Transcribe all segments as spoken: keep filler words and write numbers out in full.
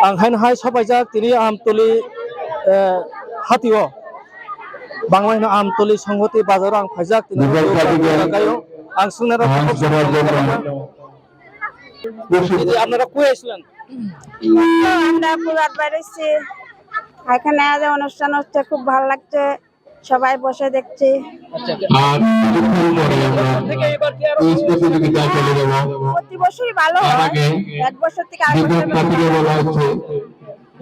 Ang haino hai sopaijak tini Amtoli, eh, hatio. Bangla hino Amtoli Songhoti bazaro ang phaijak tini. Ang swngnai rok এই যে আপনারা কই আসলেন? আমরা পুরাত বেড়েছি, এখানে আজ অনুষ্ঠান হচ্ছে, খুব ভালো লাগছে, সবাই বসে দেখছি। আচ্ছা, আচ্ছা। আর কিছুক্ষণ পরে আমরা কুইজ প্রতিযোগিতায় চলে যাব। প্রতি বছরই ভালো হয়, এক বছর থেকে আর বিদ্যুৎ বছর পাতিকে বলা হচ্ছে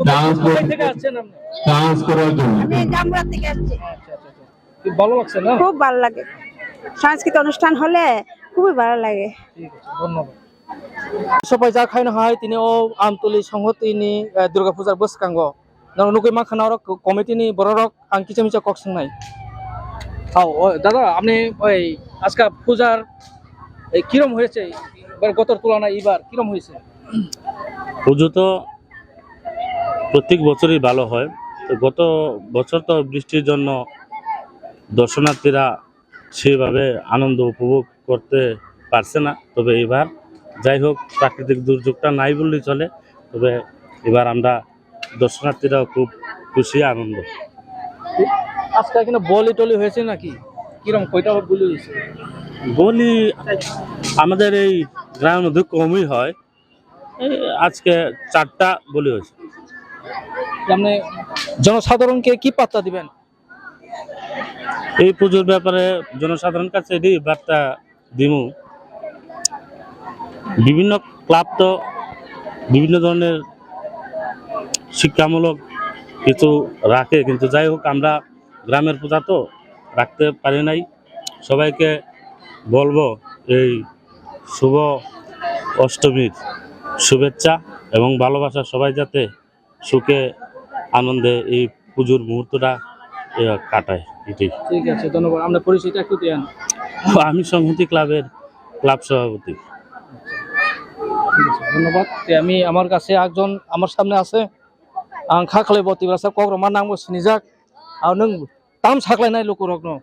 ডান্স কোথায় থেকে আসছেন আপনি? ডান্স করার জন্য। আমি জামুরা থেকে আসছি। আচ্ছা, আচ্ছা, আচ্ছা। খুব ভালো লাগছে না? খুব ভালো লাগে, সাংস্কৃতিক অনুষ্ঠান হলে খুবই ভালো লাগে। ঠিক আছে, ধন্যবাদ। Sopaijak haino hai tini o Amtoli Songhotini, eh, Durga Pujar bwskango. Norok nugwi mankha norok committee ni bororok ang kisa misa kok swngnai. ও, ও, দাদা, আপনি ওই আজকে পূজার এই কিরম হয়েছে? এবার গতর তুলনায় এবার কিরম হয়েছে? পুজো তো প্রত্যেক বছরই ভালো হয়। তো গত বছর তো বৃষ্টির জন্য দর্শনার্থীরা সেভাবে আনন্দ উপভোগ করতে পারছে না। তবে এবার যাই হোক, প্রাকৃতিক দুর্যোগটা নাই বললেই চলে। তবে এবার আমরা দর্শনার্থীরাও খুব খুশি, আনন্দ। আজকে এখানে বলি টলি হয়েছে নাকি? কিরম, কয়টা বলি হয়েছে? বলি আমাদের এই গ্রামের মধ্যে কমই হয়, এই আজকে চারটা বলি হয়েছে। আপনি জনসাধারণকে কি বার্তা দিবেন? এই পুজোর ব্যাপারে জনসাধারণের কাছে এটাই বার্তা দিমু, বিভিন্ন ক্লাব তো বিভিন্ন ধরনের শিক্ষামূলক কিছু রাখে, কিন্তু যাই হোক, আমরা গ্রামের পূজা তো রাখতে পারি নাই। সবাইকে বলবো এই শুভ অষ্টমীর শুভেচ্ছা এবং ভালোবাসা, সবাই যাতে সুখে আনন্দে এই পুজোর মুহূর্তটা, এ, কাটায়, এটাই। ঠিক আছে, ধন্যবাদ। আপনার পরিচয়টা একটু দেন। আমি সংহতি ক্লাবের ক্লাব সভাপতি। ঠিক আছে, ধন্যবাদ। তে আমি, আমার কাছে একজন আমার সামনে আছে, ang kha khlai bo Tiprasa kok rwma nang bo sinijak, ang nwng tam saklainai lukurokno.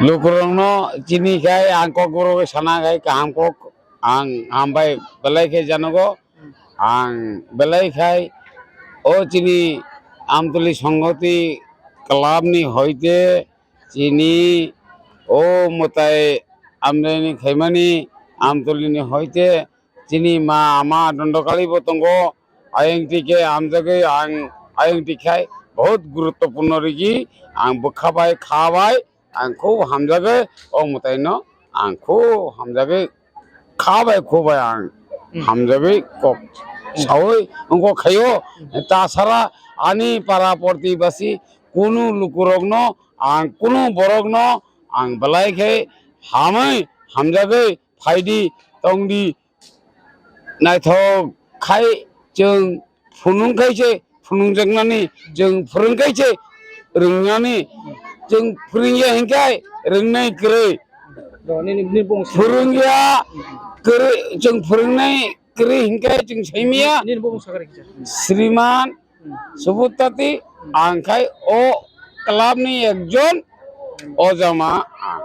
Lukurokno chini khai ang kok borok sana khai kaham kok ang hambai belai khe janogo. Ang belai khai o chini Amtoli Songhoti club ni hoite chini o mwtai amdaini khaimani Amtoli ni hoite chini ma ama Dondokali bo tongo. Ayang tike amjagwi ang ayang tikhai bahut guruttopurno rigi ang bwkha bai kha bai ang khub hamjagwi o mwtaino ang khub hamjagwi kha bai khu bai ang hamjagwi kok saui wngkha khaio. Tasara ani para porti basi kunu lukurokno ang kunu borokno ang belai khe hamwi hamjagwi phaidi tongdi. Naithok khai chwng phunung khai se phunungjaknani, chwng phwrwng khai se rwngnani, chwng phwrwngya hinkhai rwngnai kwrwi. Phwrwngya kwrwi, chwng phwrwngnai kwrwi hinkhai chwng saimaya. Sriman Subutati, ang khai o club ni ekjon ojama ang.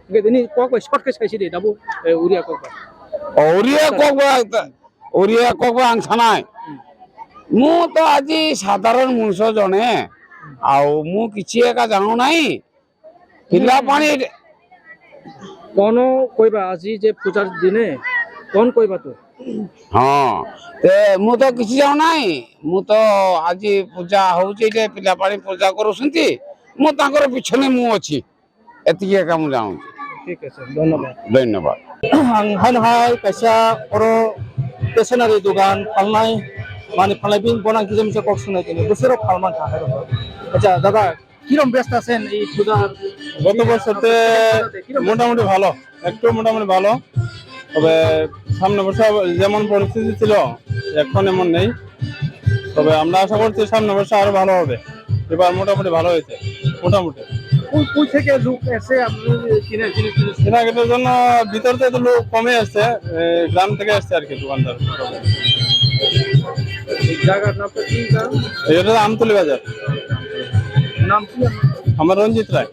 Hingke tini kok bai short khe saisi de, dabu, eh, Uriya kok bai. Uriya kok bai, Uriya kok bai ang sanai. Mu to aji sadharon munso jone, au mu kichi eka jano nai. Pila pani. Kono koiba aji je pujar dine, kon koiba to? Ha, te mu to kichi jano nai, mu to aji puja houchi de pila pani puja korusunti, mu tankor pichone mu ochi. Etiki eka mu jano. Thik ase, dhonnobad. Dhonnobad. Ang haino hai kaisa oro stationery dogan phalnai, mani phalnai bini bono ang kisa misa kok swngnai tini, bwswk rok phalmang kha hai rok. Acha, dada, কিরম ব্যস্ত আছেন এই পূজার গত বছর তে কিরম? মোটামুটি ভালো, একটু মোটামুটি ভালো, তবে সামনে বছর যেমন পরিস্থিতি ছিল এখন এমন নেই, তবে আমরা আশা করছি সামনে বছর আরো ভালো হবে। এবার মোটামুটি ভালো হয়েছে, মোটামুটি। কই, কই থেকে লোক এসে আপনি কিনে জিনিস কিনে? কেনাকাটার জন্য ভিতর থেকে তো লোক কমে আসছে, এ, গ্রাম থেকে আসছে আর কি দোকানদার। এই জায়গার নামটা কি জানো? এটা আমতলী বাজার। নাম কি আপনার? আমার রঞ্জিত রায়।